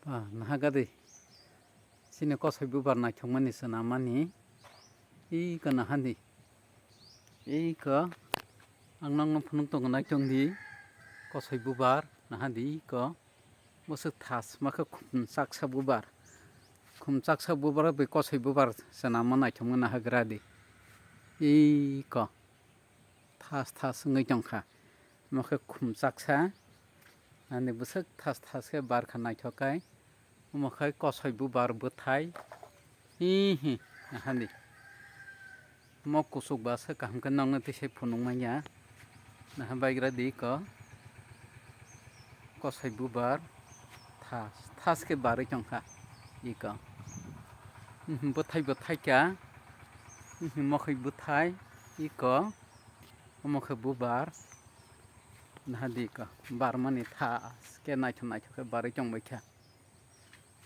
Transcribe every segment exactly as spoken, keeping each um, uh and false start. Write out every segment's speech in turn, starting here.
Ah, naha gadi. Chini kosoi bubar naithokmani swnamani. Iko nahadi. Iko ang nokno phunuk tongo naitongdi. Kosoi bubar nahadi iko. Bwswk thas makhe khum chaksa bubar. Khum chaksa bubar bai kosoi bubar swnamma naithokma naha gradi. Iko. Thas thas wngwi tongkha. Omo khe khum chaksa. Ani bwswk thas thas khe barkha naithok kai. Omo khe kosoi bubar bwthai. Hi hi. Ahani. Mo kuchuk ba se kaham khe nokno twi se phunuk manya. Naha baigra di ko. Kosoi bubar. Thas thas khe barwi tongkha. Iko. Mhm, bwthai bwthai kha. Mhm, mokhoi bwthai. Iko. Omo khe bubar. Naha di ko. Barmani thas khe naithok naithok khe barwi tongbai kha.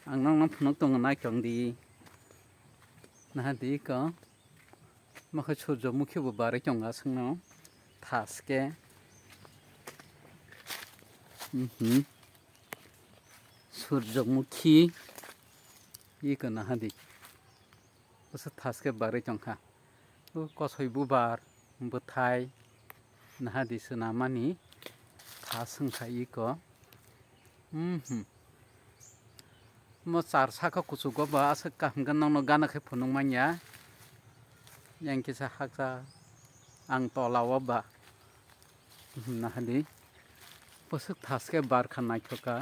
Ang nokno phunuk tongo naitong di. Naha di ko. Omo khe surjomukhi bo barwi tongo aswkno. Thas khe. Mhm. Surjomukhi. Iko naha di. Bwswk thas khe barwi tongkha. O kosoi bubar, bwthai, naha di swnamani thas wngkha iko. Mhm. Mo char saka kuchugo ba aswk kaham khe nokno gana khe phunuk manya. Yang kisa haksa ang tola o ba. Mhm, naha di. Bwswk thas khe barkha naithok kha.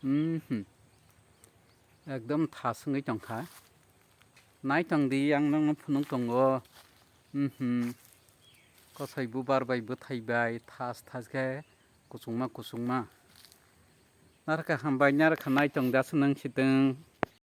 Mhm. Ekdom thas wngwi tongkha. Naitong di, ang nokno phunuk tongo. Mhm. Kosoi bubar bai bwthai bai thas thas khe kuchukma kuchukma. Narwkha hambai, narwkha naitong di aswk nang sitwng.